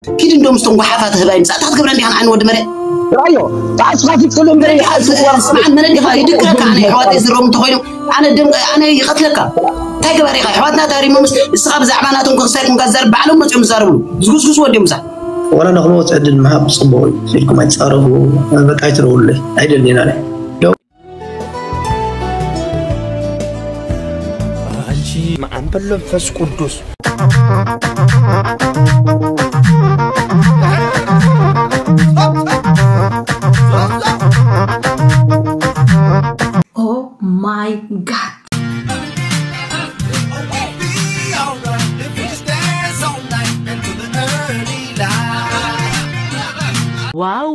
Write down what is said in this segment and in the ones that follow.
ኪድ እንዶ ምስቶም ጓሓፋት ህባይ ምጻእ። እንታይ ክትገብረ እንዲኻ ንዓኒ ወዲ መርያ? ራዮ፣ ተዓጽፋፊት ከሎ እምበር ይሓዝ። ስምዓን መነዲኻ ይድቅረካ ኣነ ኣሕዋተይ ዝረሙ እንተኾይኖም ኣነ ደም ኣነ ይቐትለካ። እንታይ ገባር ኢኻ? ኣሕዋትና ተሪሞምስ እስኻ ብዛዕባ ናቶም ክኽሳይ ኮንካ ዝዛረብ ባዕሎም መጺኦም ዝዛረቡ። ዝጉስጉስ ወዲኦም ምሳ። ዋላ ንኽመውት ዕድል ምሃብ ጽቡቕ እዩ። ኢልኩም ኣይትጻረፉ። በቃ ኣይትረውለይ። ኣይደልየና ናይ። ደው። አንቺ መዓን በሎ መንፈስ ቅዱስ Oh my god. ዋው።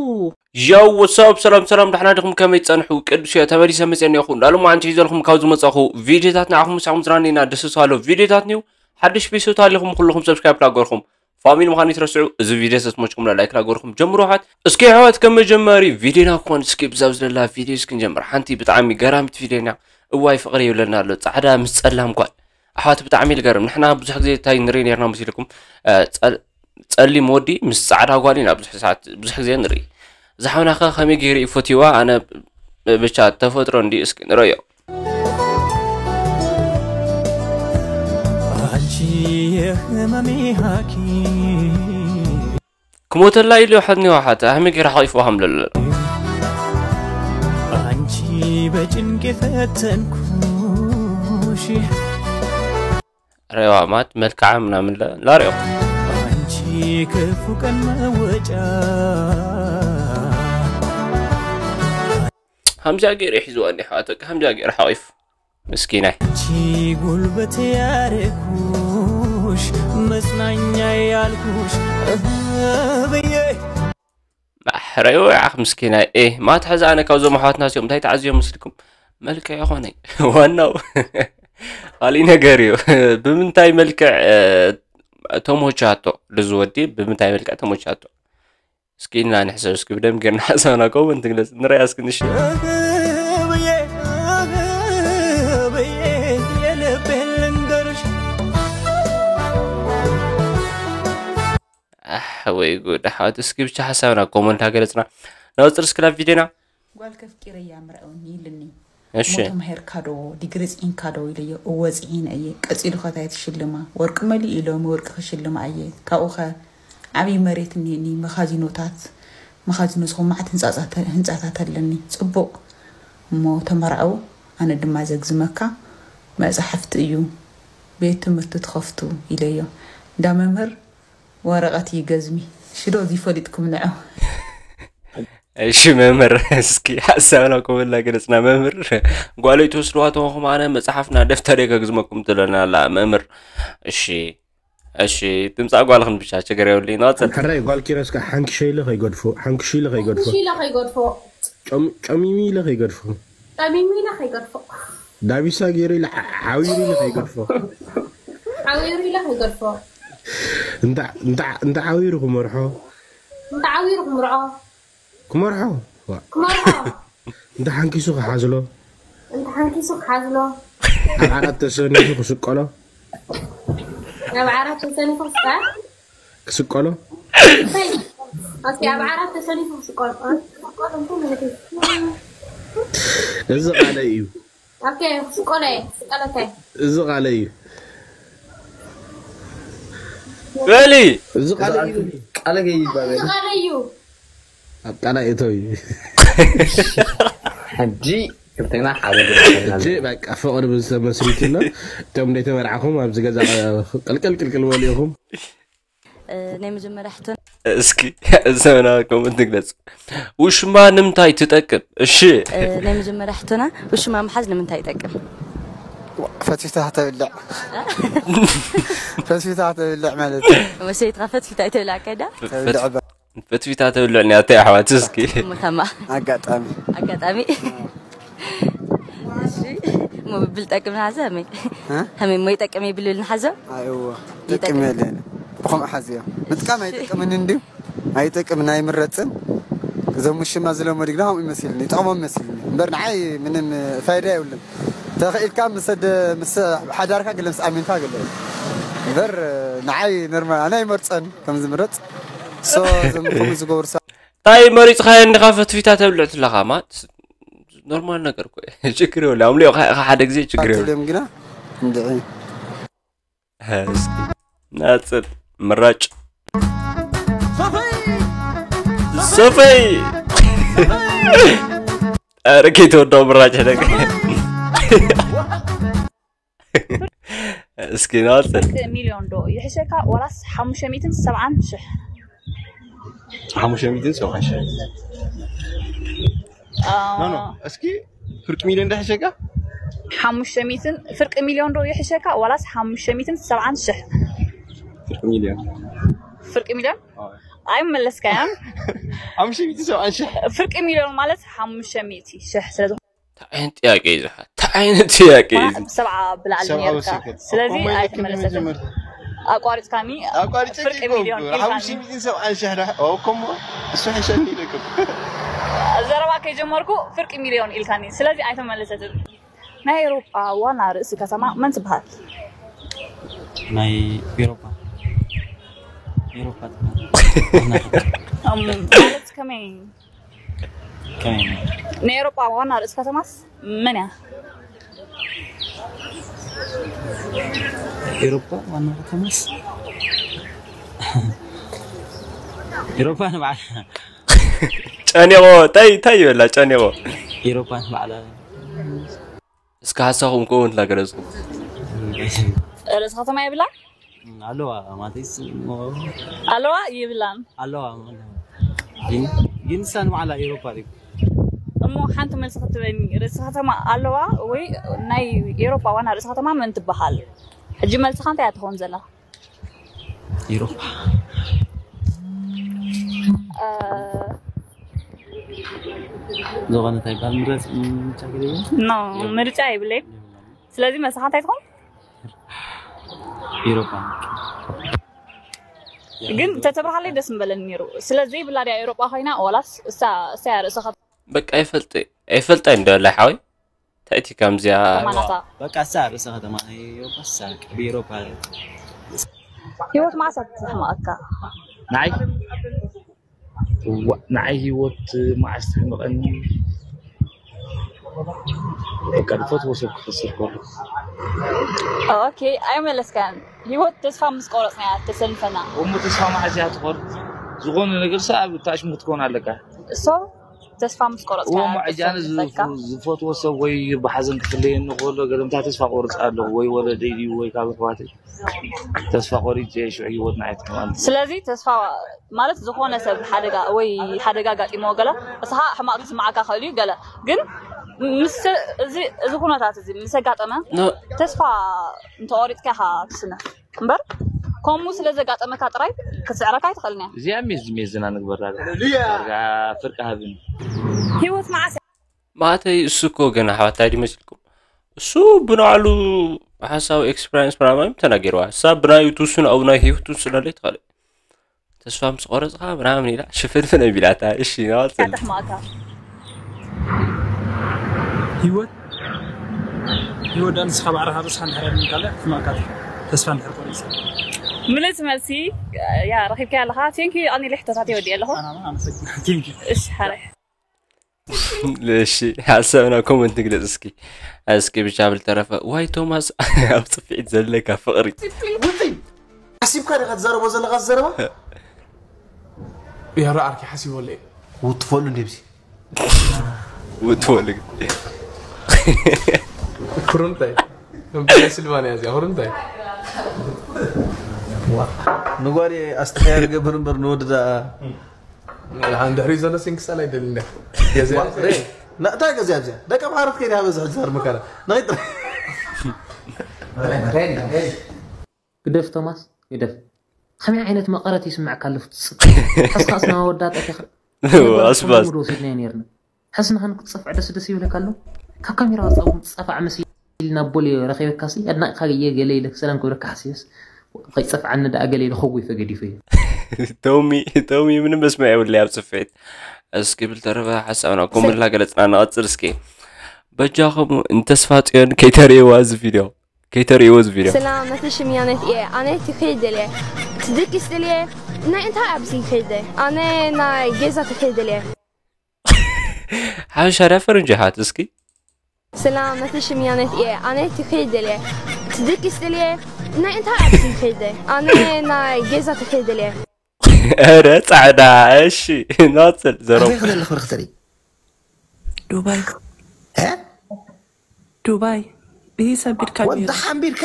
ያው ወሳብ ሰላም ሰላም፣ ደሕና ዲኹም? ከመይ ትጸንሑ? ቅዱስ እየ ተመሊሰ መጽአ እኒአኹ። እንዳሎም ኣንቲ ሒዘልኩም ካብ ዝመጻኹ ቪድዮታት ንዓኹም ምሳኹም ዝራኒና ደስ ዝሃሎ ቪድዮታት ኒው። ሓድሽ ቤተሰብ ተሃሊኹም ኩልኹም ሰብስክራይብ ላገርኹም ፋሚሊ ምዃን ይትረስዑ። እዚ ቪድዮ ሰስሞችኩም ላይክ ላገርኹም ጀምሩ። ሓት እስኪ ኣሕዋት ከም መጀመሪ ቪድዮና ክኾን እስኪ ብዛብ ዝደላ ቪድዮ እስኪ ንጀምር። ሓንቲ ብጣዕሚ ገራሚት ቪድዮና። እዋይ ፍቕሪ ይብለና ኣሎ ጻዕዳ ምስ ጸላም ጓል። ኣሕዋት ብጣዕሚ ልገርም። ንሕና ብዙሕ ግዜ እንታይ ንርኢ ነርና መሲልኩም? ጸሊም ወዲ ምስ ጻዕዳ ጓል ኢና ብዙሕ ሰዓት ብዙሕ ግዜ ንርኢ። ዝሓውናኸ ከመይ ገይሩ እዩ ፈትይዋ? ኣነ ብቻ ተፈጥሮ እንዲ እስኪ ንረዮ። አንቺ የህመሜ ሐኪም ክሞተላ ኢሉ ይውሓት ንውሓት ኣህሚ ገይራ ሓቂፍዋ ከም ዘሎ። አንቺ በጭንቅ የፈተንኩሽ ሬዋ ማት መልክዓ ምናምን ላሪኦ አንቺ ክፉ ቀን መወጫ ሃምዚያ ገይሩ ሒዝዋ እንዲ ሓዋት በቃ ሃምዚያ ገይሩ ሓቂፍ ምስኪናይ አንቺ ጉልበት ያረኩሽ መጽናኛ ያልኩሽ ብዬ ማሕረዮ ያኽ ምስኪናይ ኤ ማት ሕዚ ኣነ ካብዞም ኣሕዋትና ሲኦም እንታይ ተዓዝዮም ምስልኩም መልከ የኾነይ ዋናው ካሊእ ነገር እዩ ብምንታይ መልክዕ ተሞቻቶ ልዝወዲ ብምንታይ መልክዕ ተሞቻቶ እስኪ እና ንሕሰብ እስኪ ብደም ገርና ሓሳብና ኮመንት ግለጽ ንረያ እስኪ ንሽ ብዬ ብዬ የልቤን ልንገርሽ ወይ ጉድ ኣሕዋት እስኪ ብቻ ሓሳብና ኮመንት ሃገለጽና ናውፅር እስክላ ቪድዮና ጓል ከፍቂረያ ምርኣውኒ ኢልኒ እሺ ሞቶም ሄርካዶ ዲግሪ ጽዒንካዶ ኢለዮ እወ ጽዒነ እየ ቀጺሉ ኸታይ ትሽልማ ወርቂ መሊኡ ኢሎሚ ወርቂ ክሽልማ እየ ካብኡ ኸ ዓብዪ መሬት እኒኒ መኻዚኖታት መኻዚኖ ዝኾን መዓት ህንፃታት ኣለኒ ጽቡቕ እሞ ተመርዓው ኣነ ድማ ዘግዝመካ መፃሕፍቲ እዩ ቤት ትምህርቲ ትኸፍቱ ኢለዮ እንዳ መምህር ወረቐት እዩ ገዝሚ ሽዶ እዚ ፈሊጥኩም ንዐው እሺ መምህር እስኪ ሓሳብና ኮመላ ገለጽና መምህር ጓለይ ትወስድዋ ተኾንኩም ኣነ መጽሓፍና ደፍተር የገግዝመኩም ትለና ኣላ መምህር እሺ እሺ ትምጻእ ጓልኽን ብቻ ችግር የብሉ ይንቐጽል ሕራይ ጓል ኪሮስ ከ ሓንኪሸ ኢለ ከይገድፎ ሓንኪሹ ኢለ ከይገድፎ ኢለ ከይገድፎ ጨሚሚ ኢለ ከይገድፎ ጠሚሙ ኢለ ከይገድፎ ዳቢሳ ገይሩ ኢለ ሓዊሩ ኢለ ከይገድፎ ሓዊሩ ኢለ ከይገድፎ እንተ ሓዊሩ ክመርሖ እንተ ሓዊሩ ክምርዖ ክመርሖ ክመርሖ እንተ ሓንኪሱ ክሓዝሎ እንተ ሓንኪሱ ክሓዝሎ ኣብ ዓራት ተሰኒፉ ክስቀሎ ናብ ዓራት ተሰኒፉ ክስቀ ክስቀሎ ኦኬ ኣብ ዓራት ተሰኒፉ ክስቀሎ ክስቀሎ እንታይ ማለት እዩ እዚ ቃለ እዩ ኦኬ ክስቀሎ እየ ክስቀሎ እንታይ እዚ ቃለ እዩ በሊ እዚ ቃለ እዩ ቃለ ገይ ይባላል ቃለ እዩ ኣብ ቃላ እተው እዩ ሕጂ ክልተና ሓደ ሕጂ በቃ ፍቅሪ ብዝተመስሪት ሎ እቶም ዘይተመርዓኹም ኣብዚ ገዛ ቅልቅል ቅልቅል በሉ ኢኹም ናይ መጀመርያ ሕቶ እስኪ ሰብና ኮመንት ንግለጽ ውሽማ ንምንታይ ትጠቅም እሺ ናይ መጀመርያ ሕቶና ውሽማ ምሓዝ ንምንታይ ይጠቅም ፈትፊታ ተብልዕ ፈትፊታ ተብልዕ ማለት መሰይትካ ፈትፊታ ይተብልዓ ከይዳ ተብልዕ ፈትፊታ ተብልዕ ኒያተይ ኣሕዋት እስኪ ሙተማ ኣጋጣሚ ኣጋጣሚ እሺ እሞ ብብል ጠቅም ንሓዘ ሀመይ ሀመይ እሞ ይጠቅም ይብልል ንሓዘ ኣይዎ ጠቅም የለን ብኸምኡ ሓዝዮ ምጥቃም ኣይጠቅምን እንድዩ ኣይጠቅምን ኣይምረፅን እዞም ውሽማ ዝለመዱ ግና ከምኡ ይመስልኒ ይጠቕሞም ይመስልኒ እምበር ንዓይ ምንም ፋይዳ የብሉን ተኽኢልካ ምስ ሓዳርካ ገለ ምስ ኣሚንካ ገለ እምበር ንዓይ ኖርማል ኣነ ኣይመርፀን ከም ዝምረፅ So እዞም ከምኡ ዝገብሩ ሰባት ታይ መሪፅኻዮ እንዲኻ ፈትፊታ ተብልዕ ትለኻ ማለት ኖርማል ነገር እኮ እዩ። ችግር የብሉ ኣምሊኦ ሓደ ግዜ ችግር የብሉ። እዮም ግና እንድዒ እስኪ ናፅል ምራጭ ሰፈይ ኣረ ከይተወዳው ምራጭ ደግ እስኪ ናፅል ሚሊዮን ዶ ይሕሸካ ዋላስ ሓሙሽተ ሚእትን ሰብዓን ሽሕ ሓሙሽተ ሚእትን ሰብዓን ሽሕ ኖ ኖ እስኪ ፍርቂ ሚሊዮን ዶ ይሕሸካ ሓሙሽተ ሚእትን ፍርቂ ሚሊዮን ዶ ይሕሸካ ዋላስ ሓሙሽተ ሚእትን ሰብዓን ሽሕ ፍርቂ ሚሊዮን ፍርቂ ሚሊዮን ኣይመለስካያን ሓሙሽተ ሚእትን ሰብዓን ሽሕ ፍርቂ ሚሊዮን ማለት ሓሙሽተ ሚእቲ ሽሕ ስለ ዝኾነ እንታይ ዓይነት ጥያቄ እዩ ዝሓ እንታይ ዓይነት ጥያቄ እዩ ሰብዓ ብላዕሊ ነርካ ስለዚ ኣይትመለሰትን ኣቋሪፅካኒ ፍርቂ ሚሊዮን ኢልካኒ ሰብዓን ሽሕ ዳ ኦኮሞ እሱ ሕሸኒ ኢለኩም ዘረባ ከይጀመርኩ ፍርቂ ሚሊዮን ኢልካኒ ስለዚ ኣይተመለሰትን ናይ ኤሮጳ ዋና ርእሲ ከተማ መን ትበሃል ናይ ኤሮፓ ኤሮፓ ማለት ከመይ ከመይ ናይ ኤሮጳ ዋና ርእሲ ከተማስ መን እያ ኤሮፓ ዋና ከተማስ ኤሮፓ ንባዕላ ጨኒቆ ታይ ታይ ይበላ ጨኒቆ ኤሮፓ ንባዕላ እስከ ሓሳኹም ከምኡ እንዳ ገለጽኩም ርእሲ ከተማ የብላ ኣለዋ ማለትስ ኣለዋ ይብላን ኣለዋ ግን ንሳ ንባዕላ ኤሮፓ ድዩ እሞ ሓንቲ መልሲ ክትበኒ ርእሲ ከተማ ኣለዋ ወይ ናይ ኤሮፓ ዋና ርእሲ ከተማ መን ትበሃል ሕጂ መልስኻ እንታይ እያ ትኸውን ዘላ ኤሮፓ ዝኾነ እንታይ ይባል ምረፅ ቻግር ኖ ምርጫ ይብለይ ስለዚ መስኻ እንታይ ትኾን ኤሮፓ ግን ተተብርሃለይ ደስ ምበለኒ ነይሩ ስለ ዘይብላ ድያ ኤሮጳ ኮይና ዋላስ እሳ እሳ እያ ርእሰኻ በቃ ኣይፈልጥ ኣይፈልጣ እንደ ወላ ሓወይ ታይቲ ከምዚያ ተማናታ በቃ እሳ ርእሰ ከተማ ናይ ኤሮፓ እሳ ቀቢ ኤሮፓ ህይወት ማዕሳ ትስሕማእካ ንዓይ እዋ ንዓይ ህይወት መዓስ ትሕምቐኒ በቃ ዝፈትዎ ሰብ ክኸስር ከሎ ኦኬ ኣይመለስካን ህይወት ተስፋ ምስ ቆረፅና እያ ተሰልፈና እሞ ተስፋ መዓስ እያ ትቆርፅ ዝኾነ ነገር ሰብ ኣብ ታሽሙ ክትኮን ኣለካ so ተስፋ ምስ ቆረፅካ እሞ ዕጃነ ዝፈትዎ ሰብ ወይ ብሓዘን ክፍለየኒ ከሎ ገለምታ ተስፋ ቆርፅ ኣለኹ ወይ ወለደይ ድዩ ወይ ካብ ኣሕዋተይ ተስፋ ቆሪፀ ሽዑ ህይወትና ኣይትሕማል ስለዚ ተስፋ ማለት ዝኾነ ሰብ ሓደጋ ወይ ሓደጋ ኣጋጢሞ ገለ እስኻ ሕማቕ ክስማዓካ ክእል እዩ ገለ ግን ምስ እዚ እዚ ኩነታት እዚ ምስ ኣጋጠመ ተስፋ እንተቆሪፅካ ኢኻ ትስነፍ እምበር ከምኡ ስለ ዘጋጠመካ ጥራይ ክትስዕረካ ኣይትኽእልን እያ እዚኣ ሜዝ ሜዝና ንግበራ ዳርጋ ፍርቂ ሃብኒ ህይወት መዓስ ማእተይ እሱ እኮ ገና ኣሕዋት እንታይ ድዩ መሲልኩም እሱ ብናዕሉ ሓሳብ ኤክስፐሪንስ ምናምን ተናጊርዋ እሳ ብናዩ ትውስን ኣብ ናይ ህይወት ትውስነለይ ትኽእል ተስፋ ምስ ቆረፅኻ ምናምን ኢላ ሽፍንፍን ኣቢላታ እሺ ናዋፅል ተሕማእካ ህይወት ህይወት ዳንስ ካብ ዓረኻ ርእስኻ እንድሕር ኣድሚንካለ ሕማእካ ተስፋ እንድሕር ቆሪፅ ምልእቲ መልሲ ያ ረኪብካ ኣለኻ ቴንኪ ኣኒ ልሕቶታት ይወዲ ኣለኹ ኣናማ ኣመሰግና ቴንኪ እሺ ሓረ እሺ ሓሳብና ኮመንት ንግለፅ እስኪ እስኪ ብቻ ብልተረፈ ዋይ ቶማስ ኣብ ፅፍዒት ዘለካ ፍቅሪ ሓሲብካ ዲኻ ትዛረቦ ዘለኻ ዘረባ ይህረ ዓርኪ ሓሲበሉ እየ ውትፈሉ እንዲብዚ ውትወሉ ኩርንታይ ፔንሲልቫኒያ እዚኣ ኩርንታይ ንጓል ኣስተያየር ገብር እምበር ንወዲ ደኣ ንድሕሪ ዘሎ ሲንክሳል ኣይደልን እንታይ ገዚኣ ኣብዚኣ ደቂ ምሓረት ከይዲ ሃበ ዝሕዛር መከራ ንኸይጥረ ግደፍ ቶማስ ግደፍ ከመይ ዓይነት መቐረት ይስምዐካ ኣሎ ክትፅብ ሓስኻስ ናብ ወዳጠት ኢኻ ኣስባስ ወሲድናዮ ነርና ሕስንኻ ንክትፀፍዕ ደስ ደስ ይብለካ ኣሎ ካብ ካሜራ ወፃ እውን ትፀፋዕ መሲ ናብ ቦሌ ረኺበካሲ ኣድናቕካ እየ ገለ ኢለ ሰላም ክብለካ ሓሲበስ ከይፀፍዓኒ ደኣ ገለ ኢለ ከጉይ ፈገዲፈ እዩ ቶሚ ቶሚ ምንም መስመዕ የብለይ ኣብ ፅፍዒት እስኪ ብልተረፈ ሓሳብና ኮመንት ላገለፅና ንቐፅል እስኪ በጃኹም ንተስፋ ፅዮን ከይተርእይዋ እዚ ቪድዮ ከይተርእይዎ እዚ ቪድዮ ሰላም ነቲ ሽምያነት እየ ኣነ ትኽይ ደልየ ትድቅስ ደልየ ናይ እንታይ ኣብዚ ከይደ? ኣነ ናይ ገዛ ክኸይድ እየ። ሓበሻ ድያ ፈረንጂ ሓት እስኪ? ሰላም፣ ነቲ ሽም ያነት እየ። ኣነ ክኸይድ እየ። ትድቂስ እየ። ናይ እንታይ ኣብዚ ከይደ? ኣነ ናይ ገዛ ክኸይድ እየ። ኧረ ጻዕዳ። እሺ፣ ናጽል ዘረው። ኣበይ ክደሊ ክብሪ ክትርኢ? ዱባይ እ? ዱባይ ይህ ሰቢድ ካሜራ ወዲ ሓምቢርከ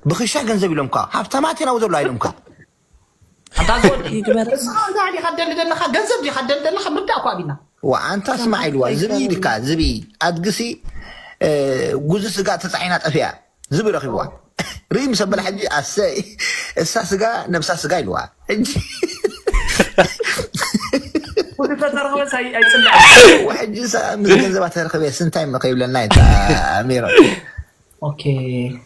ብኽሻ ገንዘብ ኢሎምካ፣ ሃብታማት ኢና ዘሎ ኢሎምካ። ኣንታ ዝወዲ ይግበር። እስኻ እንታይ ዲኻ ደሊ ዘለኻ? ገንዘብ ዲኻ ደሊ ዘለኻ? ምርዳእ እኮ ኣቢና ዋ ኣንታ ስማዕ ኢልዋ፣ ዝብኢ ኢልካ፣ ዝብኢ ኣድግሲ፣ እ፣ ጉዚ ስጋ ተጻዒና ጠፊኣ። ዝብኢ ረኺብዋ። ርኢ ምስ ኣበላ ሕጂ ኣሰይ፣ እሳ ስጋ ነብሳ ስጋ ኢልዋ። ሕጂ ኩሉ ተተረኸበ ሳይ ኣይጽላእ ሕጂ እሳ ምስ ገንዘባ ተረኸበ ስንታይ መኸ ይብለና ይታ ሜሮን። ኦኬ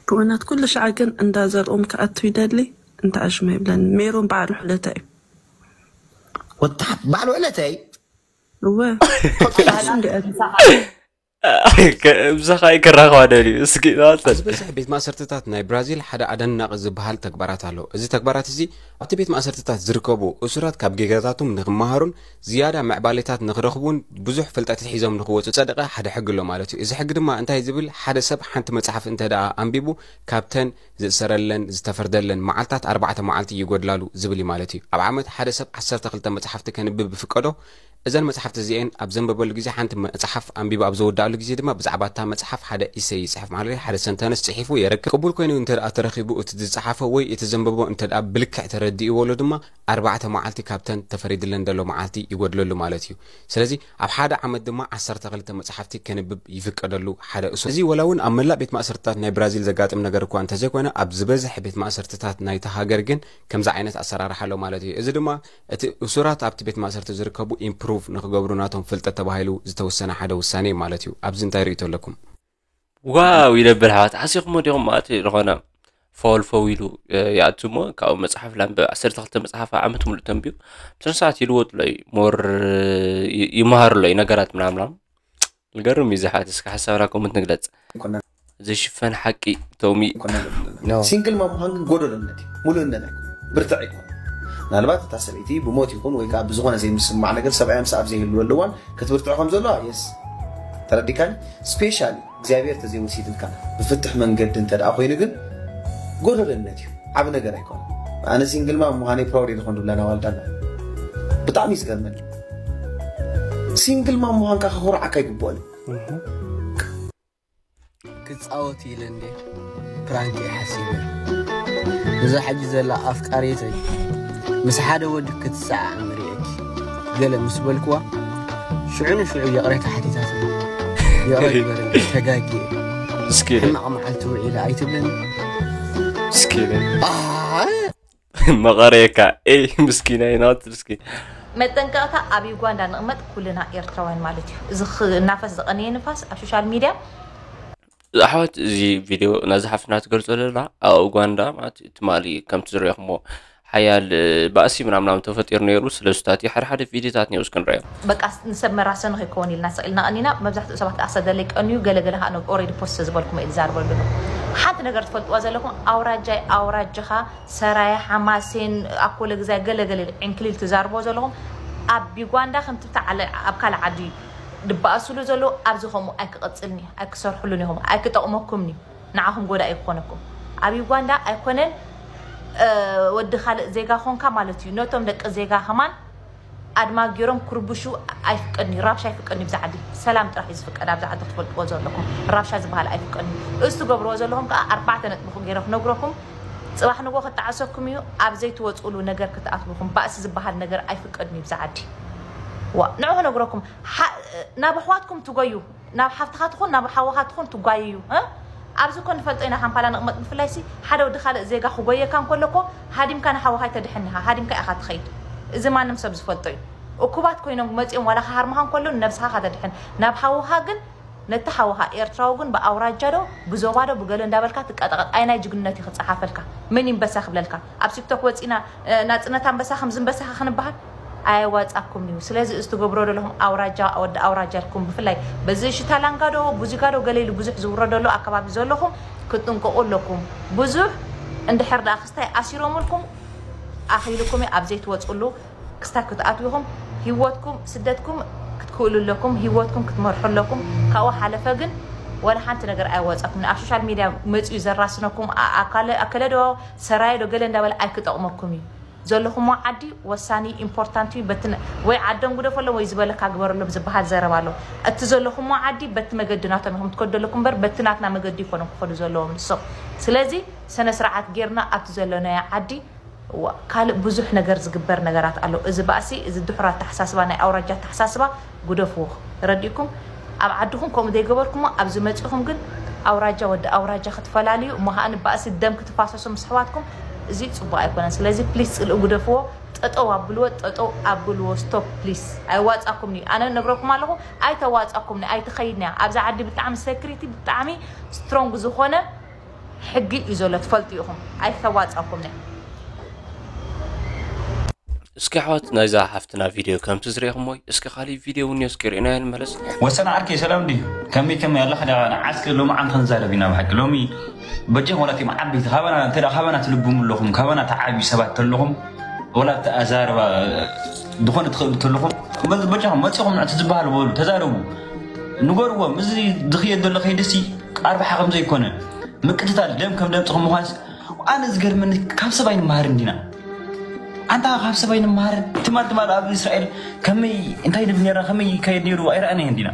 ብእውነት ኩሉ ሻዕ ግን እንዳ ዘርኦም ክኣቱ ይደሊ። እንተ ኣሽመ ይብለን ሜሮን በዓል ውዕለታ እዩ። ወታ በዓል ውዕለተይ እወ ኸልጠይ እሱ እንዲኣ ምሳኻ ይከራኸባ ደልዩ እስኪ ናጽል። ዝበዝሕ ቤት ማእሰርትታት ናይ ብራዚል ሓደ ኣደናቒ ዝበሃል ተግባራት ኣሎ። እዚ ተግባራት እዚ ኣብቲ ቤት ማእሰርትታት ዝርከቡ እሱራት ካብ ጌጋታቶም ንኽመሃሩን ዝያዳ ምዕባሌታት ንኽረኽቡን ብዙሕ ፍልጠት ሒዞም ንኽወፁ ዝፀደቐ ሓደ ሕጊ ኣሎ ማለት እዩ። እዚ ሕጊ ድማ እንታይ ዝብል፣ ሓደ ሰብ ሓንቲ መፅሓፍ እንተ ደኣ ኣንቢቡ ካብተን ዝእሰረለን ዝተፈርደለን መዓልታት ኣርባዕተ መዓልቲ ይጎድላሉ ዝብል እዩ ማለት እዩ። ኣብ ዓመት ሓደ ሰብ ዓሰርተ ክልተ መፅሓፍቲ ከንብብ ብፍቀዶ እዘን መጽሓፍቲ እዚኤን ኣብ ዘንበበሉ ግዜ ሓንቲ መጽሓፍ ኣንቢቡ ኣብ ዘወዳእሉ ግዜ ድማ ብዛዕባ እታ መጽሓፍ ሓደ ኢሰይ ይጽሕፍ ማለት ሓደ ሰንተንስ ጽሒፉ የረክብ። ቅቡል ኮይኑ እንተ ደኣ ተረኺቡ እቲ ዝጸሓፎ ወይ እቲ ዘንበቦ እንተ ደኣ ብልክዕ ተረዲእዎ ኣሎ ድማ ኣርባዕተ መዓልቲ ካብተን ተፈሪድለን ዘሎ መዓልቲ ይጎድለሉ ማለት እዩ። ስለዚ ኣብ ሓደ ዓመት ድማ ዓሰርተ ክልተ መጽሓፍቲ ከንብብ ይፍቀደሉ ሓደ እሱር። እዚ ወላ እውን ኣብ መላእ ቤት ማእሰርትታት ናይ ብራዚል ዘጋጥም ነገር እኳ እንተዘይኮነ ኣብ ዝበዝሕ ቤት ማእሰርትታት ናይታ ሃገር ግን ከምዚ ዓይነት ኣሰራርሓ ኣሎ ማለት እዩ። እዚ ድማ እቲ እሱራት ኣብቲ ቤት ማእሰርቲ ዝርከቡ ኢምፕሩቭ ንክገብሩ ናቶም ፍልጠት ተባሂሉ ዝተወሰነ ሓደ ውሳኔ ማለት እዩ። ኣብዚ እንታይ ርእይቶ ኣለኩም? ዋው ይደብል ኣሕዋት፣ ዓሲኹሞ ዲኹም ማለት ዝኾነ ፋውል ፈው ኢሉ ይኣቱ እሞ ካብኡ መፅሓፍ ላንበብ ዓሰርተ ክልተ መፅሓፍ ዓመት ሙሉእ ተንቢዩ ብስነ ስርዓት ይልወጥሎ እዩ። ሞር ይመሃርሎ እዩ ነገራት ምናምና። ንገርም እዩ ዝሓት እስከ ሓሳብና ኮመንት ንግለፅ። ዘይሽፈን ሓቂ ቶሚ። ሲንግል ማም ምዃን ግን ጎደሎነት እዩ፣ ሙሉእነት ኣይኮን፣ ብርትዕ ኣይኮን። ምናልባት እታ ሰበይቲ ብሞት ይኹን ወይ ከዓ ብዝኾነ ዘይምስማዕ ነገር ሰብኣያ ምስ ኣብ ዘይህልወሉ እዋን ክትብርትዕ ከም ዘለዋ የስ ተረዲካኒ። ስፔሻሊ እግዚኣብሔር ተዘይወሲድልካ ብፍትሕ መንገዲ እንተ ደኣ ኮይኑ ግን ጎደሎነት እዩ፣ ዓብ ነገር ኣይኮን። ኣነ ሲንግል ማም ምዃነይ ፕራውድ እየ ዝኾን ድብላ ናዋልዳና ብጣዕሚ እዩ ዝገርመኒ። ሲንግል ማም ምዃንካ ከኹርዓካ ይግብኦን እዩ። ክጻወት ኢለ እንዴ ፕራንክ እየ ሓሲበ። እዛ ሕጂ ዘላ ኣፍቃሪተይ ምስ ሓደ ወዲ ክትሰዓዓም ርእየኪ ገለ ምስ በልክዋ ሽዑ ንሽዑ ይቕሬታ ሓቲታትኒ። ይቕረ ግበርኒ ተጋግየ። እስኪ ኢለ ሕማቕ መዓልቲ ውዒለ ኣይትብለኒ። እስኪ ኢለ ኣይ መቐረየካ ኤይ ምስኪናይ ናት እስኪ መጠንቀቕታ ኣብ ዩጋንዳ ንቕመጥ ኩልና ኤርትራውያን ማለት እዩ። እዚ ክናፈስ ዝቐነየ ንፋስ ኣብ ሶሻል ሚድያ ኣሕዋት እዚ ቪድዮ ናዚ ሓፍትና ትገልጾ ዘላ ኣብ ኡጋንዳ ማለት ትማሊ ከምቲ ዝረኹሞ ሓያል ባእሲ ምናምናም ተፈጢሩ ነይሩ። ስለዚ ታቲ ሓደ ሓደ ቪድዮታት ነይሩ እስክንረዮ በቃ ንሰብ መራሰኑ ከይከውን ኢልና ስቕ ኢልና ቀኒና። መብዛሕትኡ ሰባት ከዓ ሰደለይ ቀንዩ ገለገለ ከዓ ኦሬዲ ፖስት ዝበልኩም እየ ዝዛርበሉ ኣለኹ። ሓንቲ ነገር ትፈልጥዋ ዘለኹም ኣውራጃይ ኣውራጅኻ ሰራየ ሓማሴን ኣኮለ ግዛይ ገለገለ ዕንክሊል ትዛርቦ ዘለኹም ኣብ ዩጋንዳ ከምቲ ኣብ ካልእ ዓዲ ድበኣስሉ ዘለዉ ኣብዚ ከምኡ ኣይክቐፅልን እዩ ኣይክሰርሕሉን ኢኹም ኣይክጠቕመኩምን እዩ ንዓኹም ጎዳኢ ክኾነኩም ኣብ ዩጋንዳ ኣይኮነን ወዲ ካልእ ዜጋ ኾንካ ማለት እዩ ነቶም ደቂ ዜጋ ከማን ኣድማ ገይሮም ክርብሹ ኣይፍቀድን እዩ ራብሻ ኣይፍቀድን እዩ ብዛ ዓዲ ሰላም ጥራሕ እዩ ዝፍቀድ ኣብዛ ዓዲ ክትፈልጥዎ ዘለኩም ራብሻ ዝበሃል ኣይፍቀድን እዩ እዚ ትገብርዎ ዘለኹም ከዓ ኣርባዕተ ነጥቢ ገይረ ክነግረኩም ፅባሕ ንጎ ክጣዓሰኩም እዩ ኣብ ዘይትወፅእሉ ነገር ክትኣትውኹም ባእሲ ዝበሃል ነገር ኣይፍቀድን እዩ ብዛ ዓዲ ዋ ንዑ ክነግረኩም ናብ ኣሕዋትኩም ትጎዩ ናብ ሓፍትኻ ትኹን ናብ ሓወኻ ትኹን ትጓየዩ ኣብዚ እኮ ንፈልጦ ኢና ካምፓላ ንቕመጥ ብፍላይ ሲ ሓደ ወዲ ካልእ ዜጋ ክጎየካ እንከሎ እኮ ሃዲምካ ንሓወኻ ኣይተድሕን ኢኻ ሃዲምካ ኢኻ ትኸይድ እዚ ማንም ሰብ ዝፈልጦ እዩ እኩባት ኮይኖም መፂኦም ዋላ ክሃርምኻ እንከሎ ንነብስኻ ኢኻ ተድሕን ናብ ሓወኻ ግን ነቲ ሓወኻ ኤርትራዊ ግን ብኣውራጃ ዶ ብዞባ ዶ ብገለ እንዳበልካ ትቀጠቐጥ ኣየናይ ጅግንነት እዩ ክፀሓፈልካ መን ይንበሳ ክብለልካ ኣብ ቲክቶክ ወፂና ናፅነት ኣንበሳ ከምዚ ኣንበሳኻ ክንበሃል ኣየዋፃኩም እዩ ስለዚ እዚ ትገብሮ ዘለኹም ኣውራጃ ወዲ ኣውራጃ ኢልኩም ብፍላይ በዚ ሽታ ላንጋ ዶ ቡዚጋ ዶ ገለ ኢሉ ብዙሕ ዝውረደሉ ኣከባቢ ዘለኹም ክትጥንቀቁ ኣለኩም ብዙሕ እንድሕር ደኣ ክስታይ ኣሲሮምልኩም ኣኺልኩም እዩ። ኣብ ዘይትወፅሉ ክስታ ክትኣትዉ ኢኹም። ህይወትኩም ስደትኩም ክትክእሉ ኣለኩም። ህይወትኩም ክትመርሑ ኣለኩም። ካብኡ ሓለፈ ግን ወላ ሓንቲ ነገር ኣይወፀኩም። ኣብ ሶሻል ሚድያ መፅኡ ዘራስነኩም ኣከለ ዶ ሰራየ ዶ ገለ እንዳበለ ኣይክጠቕመኩም እዩ። ዘለኹሞ ዓዲ ወሳኒ ኢምፖርታንት እዩ። በትን ወይ ዓዶም ግደፈሎም ወይ ዝበለካ ግበረሎም ዝበሃል ዘረባ ኣሎ። እቲ ዘለኹሞ ዓዲ በቲ መገዲ ናቶም ኢኹም ትከዱ ዘለኩም እምበር በቲ ናትና መገዲ ይኮኖም ክኸዱ ዘለዎም ንሶም። ስለዚ ስነ ስርዓት ጌርና ኣብቲ ዘለናዮ ዓዲ ካልእ ብዙሕ ነገር ዝግበር ነገራት ኣሎ። እዚ ባእሲ እዚ ድሑር ኣተሓሳስባ ናይ ኣውራጃ ኣተሓሳስባ ግደፍዎ። ተረዲእኩም ኣብ ዓድኹም ከምኡ ዘይገበርኩሞ ኣብዚ መፂኹም ግን ኣውራጃ ወዲ ኣውራጃ ክትፈላልዩ እሞ ከዓ ንባእሲ ደም ክትፋሰሱ ምስ ኣሕዋትኩም እዚ ፅቡቅ ኣይኮነን። ስለዚ ፕሊስ ፅልኢ ግደፍዎ። ጠጠው ኣብልዎ፣ ጠጠው ኣብልዎ። ስቶፕ ፕሊስ። ኣይዋፃኩም እዩ። ኣነ ነግረኩም ኣለኹ ኣይተዋፃኩም፣ ኣይትኸይድን እያ። ኣብዚ ዓዲ ብጣዕሚ ሴኩሪቲ ብጣዕሚ ስትሮንግ ዝኾነ ሕጊ እዩ ዘሎ ትፈልጡ ኢኹም። ኣይተዋፃኩም እያ። እስኪ ኣሕዋት ናይዛ ሓፍትና ቪድዮ ከምቲ ዝረኢኹሞ እስኪ ካሊእ ቪድዮ እውን እስኪ ርኢናዮ ንመለስ። ወሰን ዓርከይ ሰላም ድዩ? ከመይ ከመይ ኣለኻ ዲኻ? ንዓስከ ሎሚ ዓንተ ክንዛረብ ኢና ብሓቂ ሎሚ በጃኹም ወላ እቲኦም ዓበይቲ ካባና እንተ ካባና ትልብሙ ኣለኹም ካባና ተዓብዩ ሰባት ተለኹም ወላ ኣዛረባ ዝኾነ ትኽእሉ ተለኹም በጃኹም መፂኹም ንዕቲ ዝበሃል በሉ ተዛረቡ ንገርዎም እዚ ዝኽየድ ዘሎ ከይድሲ ኣርባሓ ከም ዘይኮነ ምቅትታል ደም ከም ደምፅኹም ምዃንስ ኣነ ዝገርመኒ ካብ ሰብ ኣይንመሃርን ዲና ኣንታ ካብ ሰብ ኣይንመሃርን ትማል ትማል ኣብ እስራኤል ከመይ እንታይ ንብል ነርና ከመይ ይካየድ ነይሩ ኣይረኣናዮን ዲና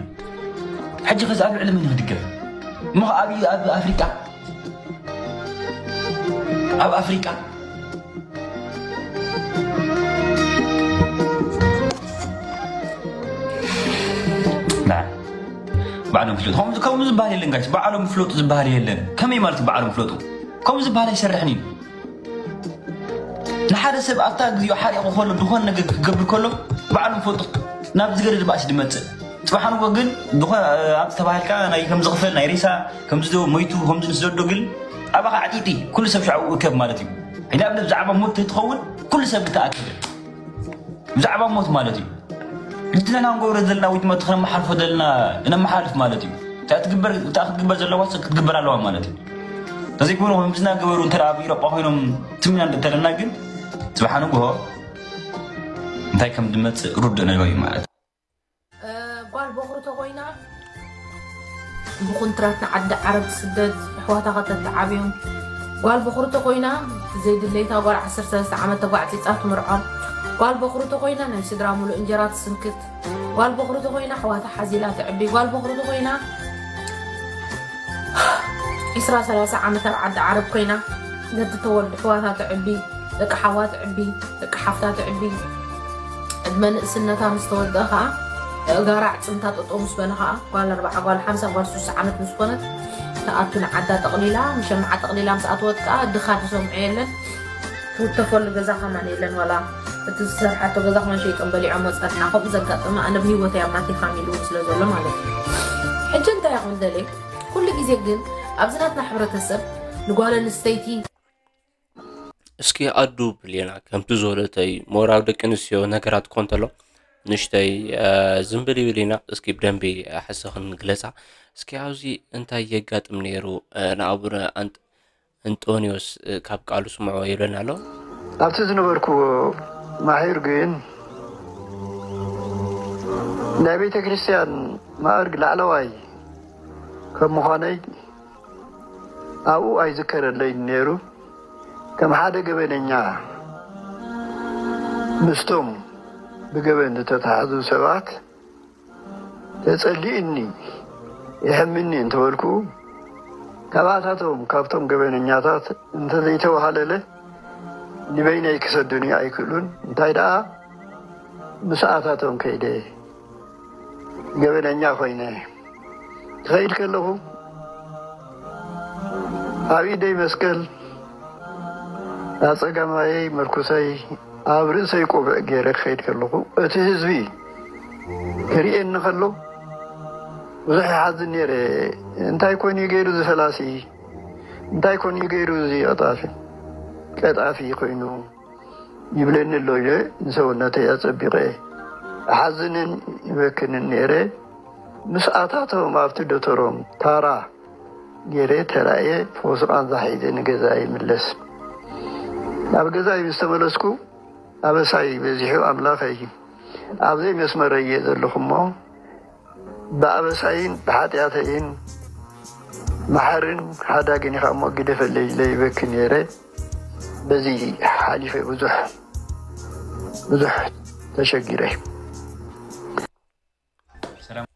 ሕጂ ከዚ ኣብ ልዕሊ መን ይድገፍ እሞ ኣብ ኣብ ኣፍሪቃ ኣብ ኣፍሪቃ ባዕሎም ፍለጡ ከምኡ ዝበሃል የለን ጋሽ ባዕሎም ፍለጡ ዝበሃል የለን ከመይ ማለት ባዕሎም ፍለጡ ከምኡ ዝበሃል ኣይሰርሕን እዩ ንሓደ ሰብ ኣብታ ግዜኡ ሓሪቑ ከሎ ዝኾነ ነገር ክገብር ከሎ ባዕሉ ፈጡ ናብ ዝገደድ ባእሲ ዝመፅእ ፅባሕ ንጎ ግን ዝኾነ ኣብቲ ተባሂልካ ናይ ከም ዝኽፈል ናይ ሬሳ ከምዚ ሞይቱ ከምዚ ንስደዶ ግን ኣባኻ ዓጢጢ ኩሉ ሰብ ሻዕኡ እከብ ማለት እዩ ኢዳ ብዛዕባ ሞት ተትኸውን ኩሉ ሰብ ዝተኣከበ ብዛዕባ ሞት ማለት እዩ እቲ ዘለና ንገብሮ ዘለና ወይ ድማ እቲ ክነመሓልፎ ዘለና ነመሓልፍ ማለት እዩ እታ ክትግበር ዘለዋ ክትግበር ኣለዋ ማለት እዩ ተዘይኮይኑ ከምዚ እናገበሩ እንተ ኣብ ኢሮጳ ኮይኖም ትምና እንተለና ግን ፅባሕ ንግሆ እንታይ ከም ዝመፅእ ርዱእ ነገር እዩ ማለት ጓል በኹሪ ተኮይና ብኩንትራት ንዓዲ ዓረብ ስደት ኣሕዋታ ከተተዓብዮም ጓል በኹሪ ተኮይና ዘይድለይታ ጓል ዓሰርተ ሰለስተ ዓመት ተጓዕፂፃ ትምርዖም ጓል በኹሪ ተኮይና ናይ ስድራ ሙሉእ እንጀራ ትስንክት ጓል በኹሪ ተኮይና ኣሕዋታ ሓዚላ ትዕቢ ጓል በኹሪ ተኮይና ዒስራ ሰላሳ ዓመት ኣብ ዓዲ ዓረብ ኮይና ነቲ ተወልዱ ኣሕዋታ ትዕቢ ደቂ ሓዋ ትዕቢ ደቂ ሓፍታ ትዕቢ ዕድመ ንእስነታ ምስ ተወድአ ከዓ እጋራ ዕፅምታ ጠጠው ምስ በለ ከዓ ጓል ኣርባዓ ጓል ሓምሳ ጓል ሱሳ ዓመት ምስ ኮነት ተኣቱ ንዓዳ ጠቕሊላ ምሸምዓ ጠቕሊላ ምስ ኣተወት ከዓ ድኻ ዝሰምዖ የለን ትውተፈሉ ገዛ ከማን የለን ዋላ እቲ ዝሰርሓቶ ገዛ ከማን ሸይጦም በሊዖም ወፀትና ከምኡ ዘጋጠመ ኣነ ብሂወተይ ኣብ ናተይ ፋሚሊ እውን ስለ ዘሎ ማለት እዩ ሕጂ እንታይ ይኹን ደልየ ኩሉ ግዜ ግን ኣብዚ ናትና ሕብረተሰብ ንጓል ኣንስተይቲ እስኪ ኣዱ ብሌና ከምቲ ዝበለተይ ሞራብ ደቂ ኣንስትዮ ነገራት ኮን ተሎ ንሽተይ ዝም ብል ይብል ኢና እስኪ ብደንቢ ሓሰኽን ግለፃ እስኪ ኣብዚ እንታይ የጋጥም ነይሩ ንኣቡነ ኣንጦንዮስ ካብ ቃሉ ስምዖ ይብለና ኣሎ ኣብቲ ዝነበርኩዎ ማሒር ግን ናይ ቤተ ክርስቲያን ማእርግ ላዕለዋይ ከም ምዃነይ ኣብኡ ኣይዝከረለይን ነይሩ። ከም ሓደ ገበነኛ ምስቶም ብገበን ዝተታሕዙ ሰባት ተጸሊእኒ የሐምኒ እንተበልኩ ካባታቶም ካብቶም ገበነኛታት እንተዘይተዋሃለለ ንበይነይ ክሰዱኒ ኣይክእሉን እንታይ ደኣ ምስኣታቶም ከይደ ገበነኛ ኮይነ ክኸይድ ከለኹ ኣብ ኢደይ መስቀል ኣብ ጸጋማየይ ምርኩሰይ ኣብ ርእሰይ ቆብዕ ገይረ ክኸይድ ከለኹ እቲ ህዝቢ ክርእየኒ ከሎ ብዙሕ ይሓዝን ነይረ። እንታይ ኮይኑ ገይሩ ዝፈላሲ እንታይ ኮይኑ ገይሩ እዚ ቀጣፊ ቀጣፊ ኮይኑ ይብለኒ ኣሎ ኢለ ንሰውነተይ ኣጸቢቐ እሓዝንን ይበክንን ነይረ። ምስ ኣታቶም ኣብቲ ዶተሮም ታራ ገይረ ተራእየ ፈውሲ ቃንዛ ሒዘ ንገዛ ይምለስ። ናብ ገዛይ ምስ ተመለስኩ ኣበሳይ በዚሑ ኣምላኸይ፣ ኣብ ዘይመስመረይ እየ ዘለኹ እሞ ብኣበሳይን ብሓጢኣተይን መሓርን ሓዳግን ኢኻ እሞ ግደፈለይ ኢለ ይበኪ ነይረ። በዚ ሓሊፈ ብዙሕ ብዙሕ ተሸጊረ።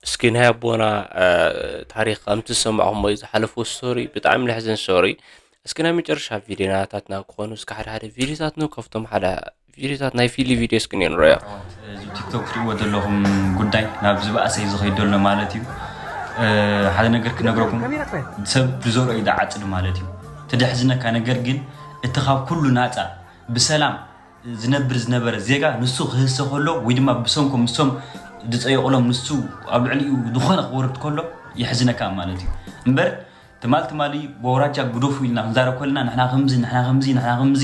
እስኪ ናይ ኣቦና ታሪክ ከምቲ ዝሰማዕኩሞ ዝሓለፎ ስቶሪ ብጣዕሚ ለሕዘን ስቶሪ። እስኪ ናይ መጨረሻ ቪድዮናታትና ክኾኑ እስኪ ሓደ ሓደ ቪድዮታት ነው ከፍቶም ሓደ ቪድዮታት ናይ ፊሊ ቪድዮ እስኪ ንረዮ። እዚ ቲክቶክ ትሪእዎ ዘለኹም ጉዳይ ናብ ዝበኣሰ እዩ ዝኸይድ ዘሎ ማለት እዩ። ሓደ ነገር ክነግረኩም፣ ሰብ ብዘርኦ እዩ ዝዓፅድ ማለት እዩ። እቲ ደሕዝነካ ነገር ግን እቲ ካብ ኩሉ ናፃ ብሰላም ዝነብር ዝነበረ ዜጋ ንሱ ክህሰ ከሎ ወይ ድማ ብሰንኮም ንሶም ዝፀየቑሎም ንሱ ኣብ ልዕሊኡ ዝኾነ ክወርድ ከሎ የሕዝነካ ማለት እዩ። እምበር ትማል ትማሊ በውራጃ ግደፉ ኢልና ክንዛረብ ከለና ንሕና ከምዚ ንሕና ከምዚ ንሕና ከምዚ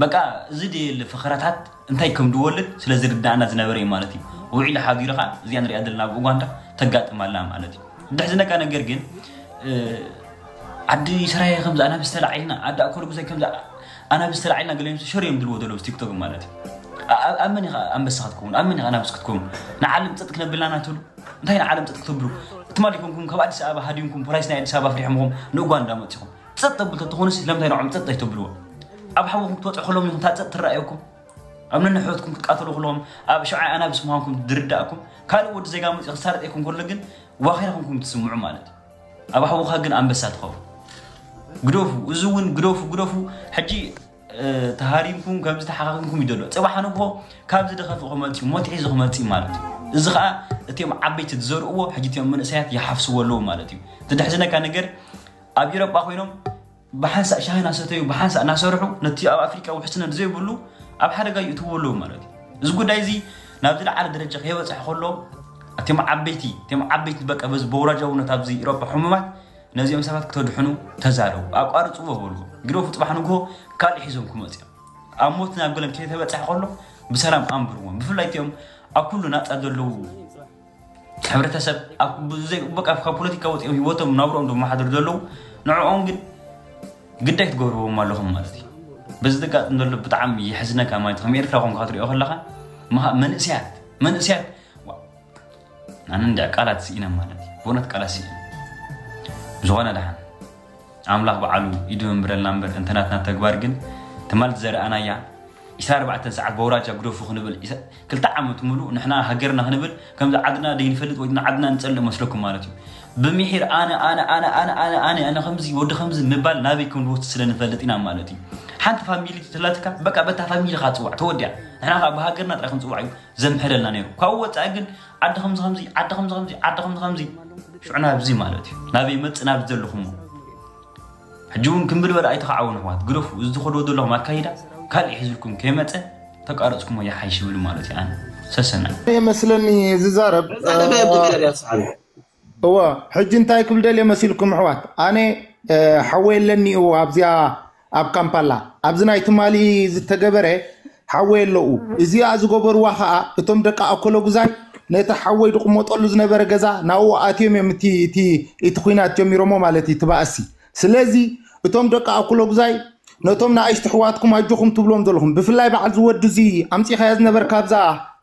በቃ እዚ ደየለ ፈኸራታት እንታይ ከም ዝወልድ ስለ ዝርዳእና ዝነበረ እዩ ማለት እዩ። ውዒሉ ሓዲሩ ከዓ እዚኣ ንሪኣ ዘለና ኣብ ኡጋንዳ ተጋጥም ኣላ ማለት እዩ። ደሕዝነካ ነገር ግን ዓዲ ስራየ ከምዚ ኣናብስ ተላዒልና ዓዲ ኣኮርጉሳይ ከምዚ ኣናብስ ተላዒልና ገለ ሸር እዮም ድልዎ ዘለዉ ቲክቶክ ማለት እዩ። ኣብ መን ኢኻ ኣንበሳ ክትከውን ኣብ መን ኢኻ ኣናብስ ክትከውን ንዓለም ፀጥ ክነብልና ናትብሉ እንታይ ንዓለም ፀጥ ክትብሉ ትማሊ ኮንኩም ካብ ኣዲስ ኣበባ ሃዲምኩም ፖላይስ ናይ ኣዲስ ኣበባ ፍሪሕምኹም ንኡጋንዳ መፂኹም ፀጥ ተብል ተትኾኑስ ለምንታይ ንዖም ፀጥ ኣይተብልዎ? ኣብ ሓውኹም ክትወፅዑ ከለዎም ኢኹም ታፀጥ ትረኣየኩም ኣብ ነንሕወትኩም ክትቃተሉ ከለዎም ኣብ ሸውዓይ ኣናብስ ምዃንኩም ዝርዳእኩም ካልእ ወዲ ዜጋ መፂኡ ክሳረጠኩም ከሎ ግን ዋኺራ ኮንኩም ትስምዑ ማለት እዩ። ኣብ ሓውኻ ግን ኣንበሳ ትኸውን። ግደፉ፣ እዚ እውን ግደፉ፣ ግደፉ። ሕጂ ተሃሪምኩም ከምዚ ተሓኻኺምኩም እዩ ዘሎ። ፅባሕ ንግሆ ካብዚ ድኸፍእ ክመፅእ እዩ፣ ሞት ሒዙ ክመፅእ እዩ ማለት እዩ። እዚ ከዓ እቲኦም ዓበይቲ ዝዘርእዎ ሕጂ እቲኦም መንእሰያት ይሓፍስዎ ኣለዉ ማለት እዩ። ዝደሕዝነካ ነገር ኣብ ኢሮጳ ኮይኖም ብሓንሳእ ሻሂ እናሰተዩ ብሓንሳእ እናሰርሑ ነቲ ኣብ ኣፍሪቃ ውሕስነት ዘይብሉ ኣብ ሓደጋ ይእትዎ ኣለዉ ማለት እዩ። እዚ ጉዳይ እዚ ናብ ዝለዓለ ደረጃ ከይበፅሐ ከሎ እቶም ዓበይቲ እቶም ዓበይቲ በቃ በዚ በውራጃውነት ኣብዚ ኢሮጳ ሕሙማት ነዚኦም ሰባት ክተድሕኑ ተዛረቡ፣ ኣቋርፅዎ በልዎ፣ ግደፉ፣ ፅባሕ ንግሆ ካልእ ሒዞም ክመፁ እዮም። ኣብ ሞት ናብ ገለን ከይተበፅሐ ከሎ ብሰላም ኣንብርዎም። ብፍላይ እቲኦም ኣብ ኩሉ ናፃ ዘለዉ ሕብረተሰብ በቃ ካብ ፖለቲካ ወፂኦም ህይወቶም ናብርኦም ዘመሓድሩ ዘለዉ ንዕኦም ግን ግዳይ ትገብርዎም ኣለኹም ማለት እዩ። በዚ ዘጋጥም ዘሎ ብጣዕሚ የሕዝነካ ማለት ከም ኤርትራ ኮንካ ክትሪኦ ከለኻ መንእስያት መንእስያት ኣነ እንዲ ቃላት ስኢነ ማለት እዩ። ብእውነት ቃላት ስኢነ ዝኾነ ደሓን ኣምላኽ በዓሉ ኢዱ የንብረልና እምበር እንተ ናትና ተግባር ግን ትማል ዝዘረኣናያ ኢስራ ኣርባዕተ ሰዓት በውራጃ ግደፉ ክንብል ክልተ ዓመት ሙሉእ ንሕና ሃገርና ክንብል ከምዚ ዓድና ደይንፈልጥ ወይ ድማ ዓድና ንጸልእ መስለኩም ማለት እዩ። ብምሒር ኣነ ኣነ ኣነ ኣነ ኣነ ኣነ ኣነ ከምዚ ወዲ ከምዚ ምባል ናበይ ከም ዝወስድ ስለ ንፈልጥ ኢና ማለት እዩ። ሓንቲ ፋሚሊ ተላትካ በቃ በታ ፋሚሊ ካ ጽዋዕ ተወዲያ። ንሕና ከዓ ብሃገርና ጥራይ ክንጽዋዕ እዩ ዘምሕረልና ነይሩ። ካብኡ ወጻኢ ግን ዓዲ ከምዚ ከምዚ ዓዲ ከምዚ ከምዚ ዓዲ ከምዚ ከምዚ ሽዑ ናብዚ ማለት እዩ ናበይ መጽእ ናብዚ ዘለኹሞ ሕጂ እውን ክምብል በለ ኣይተኸዓውን ኣሕዋት ግደፉ። እዚ ዝኸድዎ ዘለኹም ኣካይዳ ካልእ ሒዝልኩም ከይመፀ ተቃረፅኩሞ ይሓይሽ ይብል ማለት እዩ። ኣነ ሰሰና ይመስለኒ ዝዛረብ እወ ሕጂ እንታይ ክብል ደልየ መሲልኩም ኣሕዋት ኣነ ሓወይ ኣለኒ እዎ ኣብዚኣ ኣብ ካምፓላ ኣብዚ ናይ ትማሊ ዝተገበረ ሓወይ ኣለዉ እዚኣ ዝገበርዋ ከዓ እቶም ደቂ ኣኮለጉዛይ ነቲ ሓወይ ዝቕመጠሉ ዝነበረ ገዛ ናብኡ ኣትዮም እዮም እቲ እቲ እቲ ኩናት ጀሚሮሞ ማለት እዩ ትባእሲ ስለዚ እቶም ደቂ ኣኩለጉዛይ ነቶም ንኣሽቱ ኣሕዋትኩም ኣጆኹም ትብልዎም ዘለኹም ብፍላይ በዓል ዝወዲ እዚ ኣምፂኻያ ዝነበርካ ኣብዛ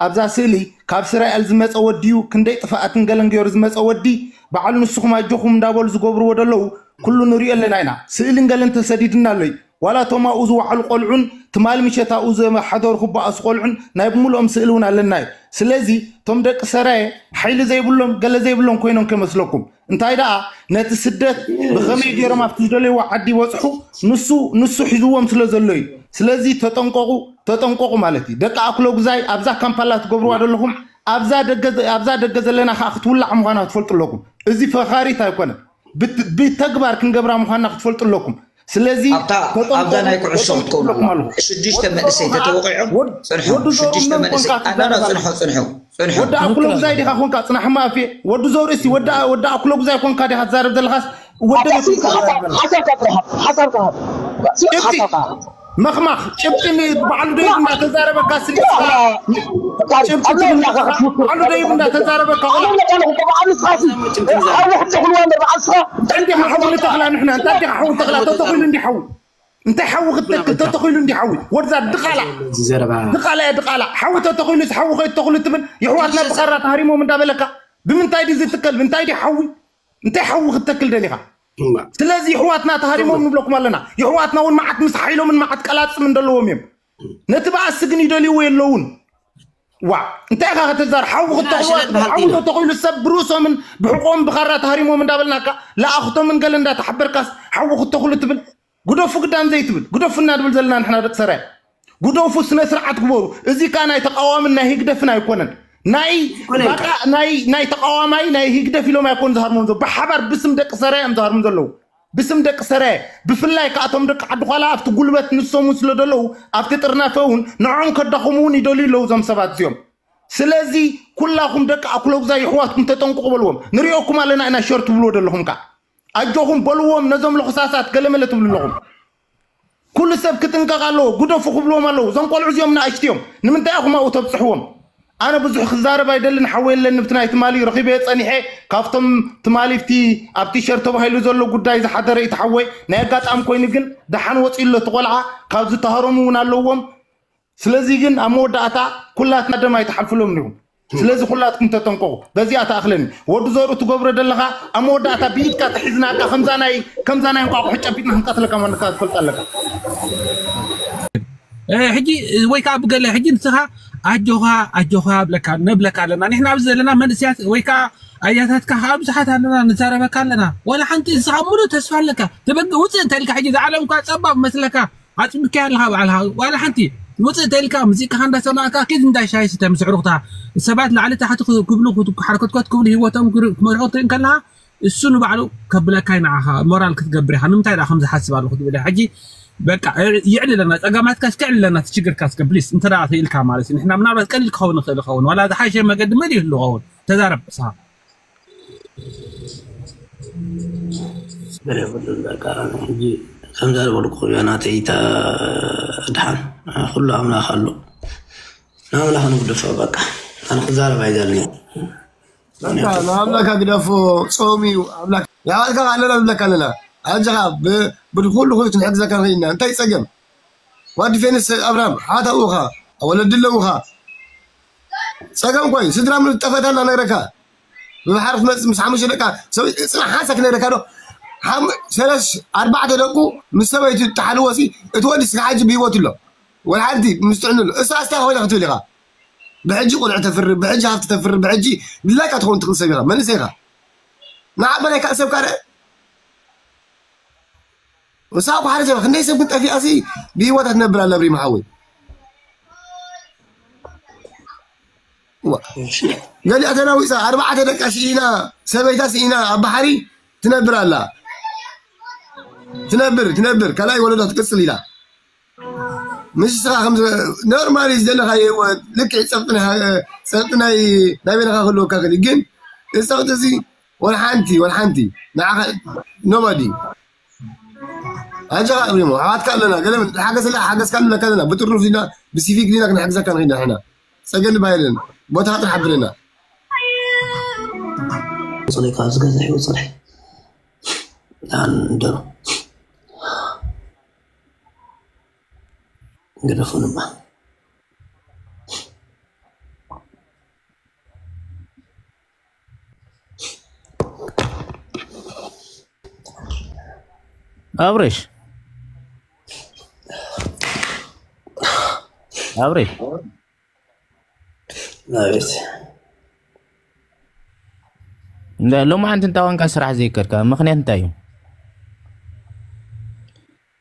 ኣብዛ ስእሊ ካብ እስራኤል ዝመፀ ወዲ እዩ ክንደይ ጥፍኣትን ገለን ገይሩ ዝመፀ ወዲ በዓል ንስኹም ኣጆኹም እንዳበሉ ዝገብርዎ ዘለዉ ኩሉ ንሪኦ ኣለና ኢና ስእልን ገለን ተሰዲድና ኣሎ እዩ ዋላ እቶም ኣብኡ ዝወዓሉ ቆልዑን ትማሊ ምሸት ኣብኡ ዝሓደሩ ክበኣሱ ቆልዑን ናይ ብምልኦም ስእሊ እውን ኣለና እዩ ስለዚ እቶም ደቂ ሰራየ ሓይሊ ዘይብሎም ገለ ዘይብሎም ኮይኖም ከይመስለኩም እንታይ ደኣ ነቲ ስደት ብኸመይ ገይሮም ኣብቲ ዝደለይዎ ዓዲ ይበፅሑ ንሱ ንሱ ሒዝዎም ስለ ዘሎ እዩ ስለዚ ተጠንቀቑ ተጠንቀቑ ማለት እዩ ደቂ ኣኩለጉዛይ ኣብዛ ካምፓላ ትገብርዋ ዘለኹም ኣብዛ ደገ ዘለና ከዓ ክትውላዕ ምዃና ክትፈልጡ ኣለኩም እዚ ፈኻሪት ኣይኮነን ብተግባር ክንገብራ ምዃንና ክትፈልጡ ኣለኩም ስለዚ ኣብታ ናይ ኩዕሾ ክትከውኑ ኣለኩም ኣለኹ ሽዱሽተ መንእሰይ ተተወቂዖም ወዲ ጽንሑ ዘሩ ሽዱሽተ እመን መንእሰይ ኮንካ ኣናና ትዛረብ ጽንሑ ኣለኻ ጽንሑ ጽንሑ ወዲ ኣኩሎ ጉዛይ ዲኻ ኮንካ ጽናሕ ማፊ ወዲ ዘሩ እሲ ወዲ ወዲ ኣኩሎ ጉዛይ ኮንካ ዲኻ ትዛረብ ዘለኻስ ወዲ ኣታ ስኢልካ ሓሳብ ሓሳብ ካብርሃ ሓሳብ ካብ ጭብጢ ሓሳብ ካብ መኽማኽ ጭብጢ ንበዓሉ ደይብ እንዳተዛረበካ ስሊ ጭብጢ በዓሉ ደይብ እንዳተዛረበካ ቆላ እንታይ ዲኻ ሓዊ ንተኽላ ንሕና እንታይ ዲኻ ሓዊ ንተኽላ ተተኺሉ እንዲ ሓዊ እንታይ ሓዊ ክትተክል ተተኺሉ እንዲ ሓዊ ወድዛ ድቓላ እዚ ዘረባ ድቓላ እያ ድቓላ ሓዊ ተተኺሉስ ሓዊ ከይተኽሉ ትብል የሕዋትና ብኻራ ተሃሪሞም እንዳበለካ ብምንታይ ድዩ ዝትከል ምንታይ ድዩ ሓዊ እንታይ ሓዊ ክትተክል ደሊኻ ስለዚ የሕዋትና ተሃሪሞም ንብለኩም ኣለና የሕዋትና እውን መዓት ምስ ሓይሎምን መዓት ቀላፅም እንደለዎም እዮም ነቲ በኣሲ ግን ይደልይዎ የለውን ዋ እንታይ ኢኻ ከተዛር ሓዊ ክተኽሉ ሓዊ ተተኺሉ ሰብ ብርእሶምን ብሕቆም ብኻራ ተሃሪሞም እንዳበልናካ ለኣኽቶምን ገለ እንዳተሓበርካስ ሓዊ ክተኽሉ ትብል ግደፉ ግዳም ዘይትብል ግደፉ እናድብል ዘለና ንሕና ደቂ ሰራይ ግደፉ ስነ ስርዓት ግበሩ እዚ ካ ናይ ተቃዋምን ናይ ህግደፍን ኣይኮነን ናይ ባቃ ናይ ናይ ተቃዋማይ ናይ ህግደፍ ኢሎም ኣይኮን ዝሃርሞም ዘሎ ብሓባር ብስም ደቂ ሰራይ እዮም ዝሃርሙ ዘለዉ ብስም ደቂ ሰራየ ብፍላይ ከኣቶም ደቂ ዓዲ ኳላ ኣብቲ ጉልበት ንሶም እውን ስለ ዘለዉ ኣብቲ ጥርናፈ እውን ንዖም ከዳኹሙ እውን ይደልዩ ኣለዉ እዞም ሰባት እዚኦም ስለዚ ኩላኹም ደቂ ኣኩለጉዛ ይሕዋትኩም ተጠንቅቑ በልዎም ንሪኦኩም ኣለና ኢና ሸር ትብልዎ ዘለኹም ከ ኣጆኹም በልዎም ነዞም ለኽሳሳት ገለመለ ትብሉ ኣለኹም ኩሉ ሰብ ክጥንቀቕ ኣለዎ ግደፉ ክብልዎም ኣለዉ እዞም ቆልዑ እዚኦም ንኣሽትዮም ንምንታይ ኢኹም ኣብኡ ተብፅሕዎም ኣነ ብዙሕ ክዛረብ ኣይደልን ሓወይ ኣለኒ ብቲ ናይ ትማሊ ረኺበ ፀኒሐ ካብቶም ትማሊ ብቲ ኣብ ቲሸር ተባሂሉ ዘሎ ጉዳይ ዝሓደረ እቲ ሓወይ ናይ ኣጋጣሚ ኮይኑ ግን ደሓን ወፂኡ ኣሎ እቲ ቆልዓ ካብ ዝተሃረሙ እውን ኣለዎም ስለዚ ግን ኣብ መወዳእታ ኩላትና ደም ኣይትሓልፍሎም ኢኹም ስለዚ ኩላትኩም ተጠንቀቑ በዚኣ ተኣኽለኒ ወዲ ዘርኡ ትገብሮ ዘለኻ ኣብ መወዳእታ ብኢድካ ተሒዝናካ ከምዛ ናይ ከምዛ ናይ እንቋቑሑ ጨቢጥና ክንቀትለካ ማንካ ትፈልጥ ኣለካ ሕጂ ወይ ከዓ ብገለ ሕጂ ንስኻ ኣጆኻ ኣጆኻ ብለካ ነብለካ ኣለና ንሕና ኣብዚ ዘለና መንእስያት ወይ ከዓ ኣያታትካ ከዓ ብዙሓት ኣለና ንዛረበካ ኣለና ዋላ ሓንቲ ንስኻ ሙሉእ ተስፋ ኣለካ ተበግ ውፅእ እንተ ኢልካ ሕጂ ዝዓለም እኳ ፀባብ መስለካ ኣፅቢካ ኣለካ ባዕልካ ዋላ ሓንቲ ውፅእ እንተ ኢልካ ሙዚቃኻ እንዳሰማዕካ ኪድ እንዳሻይ ስተ ምስ ዕሩኽታ ሰባት ላዕሊ ታሕቲ ክብሉ ሓርኮትኮት ክብሉ ህይወቶም ክመርሑ እንከለካ እሱ ንባዕሉ ከብለካ ንዓኻ ሞራል ክትገብር ኢኻ ንምንታይ ደኣ ከምዚ ሓስብ ኣለኹ ትብል ሕጂ በቃ ይዕልለና ፀገማትካ እስከ ዕልለና ትችግርካ እስከ ብሊስ እንተ ደኣ ትኢልካ ማለት እዩ ንሕና ምናልባት ቀሊል ክኸውን ይኽእል ይኸውን ዋላ ዝሓሸ መገዲ መን ይህሉ ይኸውን ተዛረብ ንስኻ ገለ የብሉን በቃ ሕጂ ከምዛ ዝበልኩ እያ ናተይ ድሓን ኩሉ ኣምላኽ ኣሎ ንኣምላኽ ንግደፎ በቃ ኣነ ክዛረብ ኣይደልን ንኣምላካ ግደፎ ፆም እዩ ኣምላክ የባልካ ኣለና ንብለካ ኣለና ኣጀኻ ብድኩሉ ኩሉ ክንሕግዘካ ንኽእልና እንታይ ፀገም ዋዲ ፌንስ ኣብርሃም ሓት ኣብኡኻ ወለዲ ኣለውኻ ፀገም ኮይ ስድራ ምን ጠፈታ እናነግረካ ብባሕሪ ትመፅእ ምስ ሓሙሽተ ደቃ ሰብ ፅና ሓንሳ ክነግረካ ዶ ሓም- ሰለስ ኣርባዕተ ደቁ ምስ ሰበይቱ ተሓልወሲ እቲ ወዲ ስጋ ሓጂ ብሂወት ኣሎ ወላ ሓንቲ ምስ ጥዕንሉ እሳ ኣስታ ኮይና ክትብል ኢኻ ብሕጂ ቁልዕ ተፍሪ ብሕጂ ሃፍቲ ተፍሪ ብሕጂ ድላይካ ትኸውን ትኽእል ሰብ ኢኻ መንእሰይ ኢኻ ንዓ በላይ ካልእ ሰብ ካረ እሳ እኮ ሓደ ሰብ ክንደይ ሰብ ግን ጠፊኣሲ ብሂወታ ትነብር ኣላ ብሪም ሓወይ ገሊኣ ተናዊፃ ኣርባዕተ ደቃ ስኢና ሰበይታ ስኢና ኣብ ባሕሪ ትነብር ኣላ ትነብር ትነብር ካልኣይ ወለዶ ትቅፅል ኢላ ምስ ስኻ ከም ኖርማሊ ዝደለኻዮ ህይወት ልክዕ ፀቕጢ ናይ በይንኻ ክህልወካ ክእል ግን እዚ ፀቕጢ እዚ ወላ ሓንቲ ወላ ሓንቲ ንዓኻ ኖባዲ ኣጀኻ እብሪሞ ኣሕዋትካ ኣለና ገለ ሓገዝ ሓገዝካ ንብለካ ኣለና ብጥርኑፍ ዲና ብሲቪክ ዲና ክንሕግዘካ ንኽእል ኢና ሕና ፀገም ባይለን ቦታኻ ጥራሕ ሓብረና ፅለይ ካብዚ ገዛ ይወፅለይ ደሩ ግደፉንማ ኣብሬሽ ኣብሬሽ ናቤት እንዳ ሎማዓንቲ እንታይ ኮንካ ስራሕ ዘይከድካ ምኽንያት እንታይ እዩ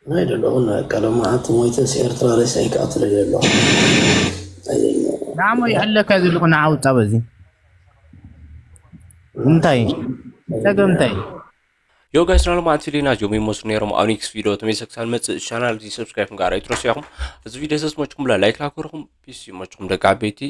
ናይ ደለኹን በቃ ሎማዓንቲ ሞይተስ ኤርትራ ሬሳ ይከኣትለ ደሎ ንዓሞ ይዕለካ ዘለኹ ንዓውፃ በዚ እንታይ ጸገም እንታይ እዩ ዮ ጋይስ ናሎም ኣንቲ ሊና ጆም ይመስሉ ነይሮም ኣብ ኔክስት ቪዲዮ ተመልሰ ክሳብ መፅእ ቻናል እዚ ሰብስክራይብ ምግባር ኣይትረስዑ ኢኹም እዚ ቪዲዮ ሰስሞችኩም ብላ ላይክ ላክርኹም ፒስ ይመችኩም ደቂ ዓበይቲ